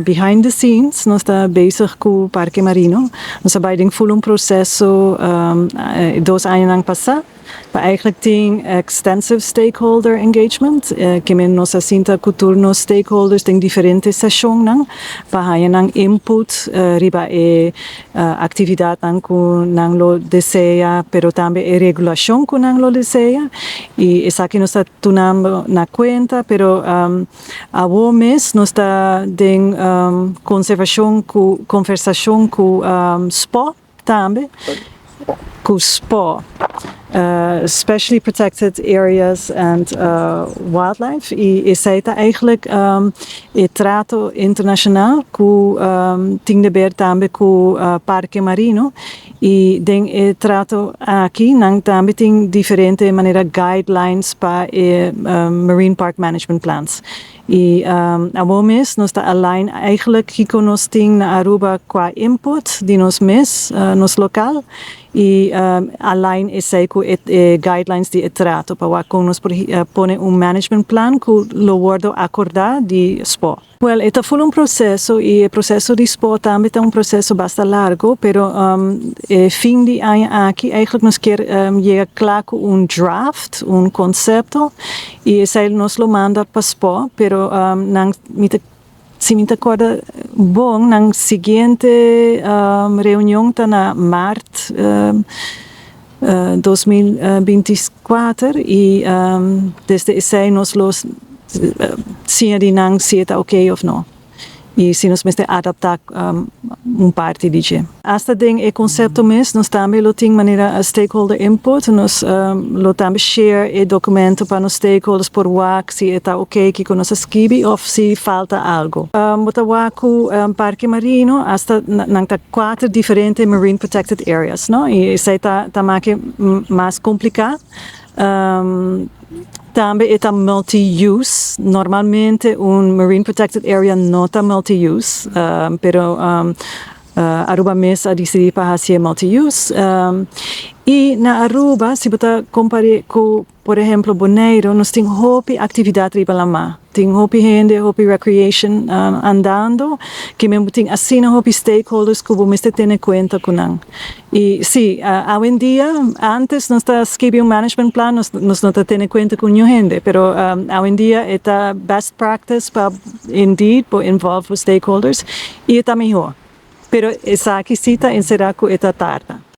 Behind the scenes nos ta bezig ku Parke Marino. Nos a bai den full un proseso e 2 añanan pasá pa eigenlijk tin extensive stakeholder engagement. Ke men nos a sinta ku tur nos stakeholders den diferente seshonnan pa haña nan input riba e aktividatnan ku nan lo desea, pero tambe e regulashon ku nan lo desea. I esaki nos ta tumando na kuenta, pero awor mes nos ta den konservashon ku konversashon ku SPAW tambe, ku SPAW, Specially Protected Areas and Wildlife, i esei ta eigenlijk e trato internashonal ku tin di ber tambe ku Parke Marino. I den e trato aki nan tambe tin diferente manera guidelines pa e Marine Park Management Plans. I awor mes nos ta align eigenlijk kiko nos tin na Aruba qua input di nos mes, nos lokal, i align esei ku e guidelines di e trato pa wak kon nos por pone un management plan ku lo wordo akordá di SPAW. Well, e ta full un proseso i e proseso di SPAW tambe ta un proseso basta largu, pero e fin di aña aki eigenlijk nos kier yega kla ku un draft, un konsepto, i esei nos lo manda pa SPAW, pero nan mi ta, si mi ta kòrda bon, nan siguiente reunion ta na mart 2024 i desde esei nos lo siña di nan si ta oké òf no. I si nos mester adaptá un parti di dje. Hasta den e konsepto mes, nos tambe lo tin manera stakeholder input, nos lo tambe share e dokumento pa nos stakeholders por wak si ta oké kiko nos a skibi òf si falta algu. Bo ta wak ku Parke Marino, hasta nan ta kuater diferente marine protected areas, no? I esei ta maka mas kompliká. Tambe e ta multi-use. Normalmente un marine protected area no ta multi-use, pero Aruba mes a disidí pa hasi multi-use. I na Aruba, si bo ta kompará ku, por ehèmpel, Boneiru, nos tin hopi aktividat riba laman. Tin hopi hende, hopi recreation andando, ke men tin asina hopi stakeholders ku bo mester tene kuenta ku nan. I si, awendia, antes nos ta skibi un management plan, nos no ta tene kuenta ku ningun hende, pero awendia e ta best practice pa indeed pa involve stakeholders i ta mihó. Pero esaki si ta enserá ku e ta tarda.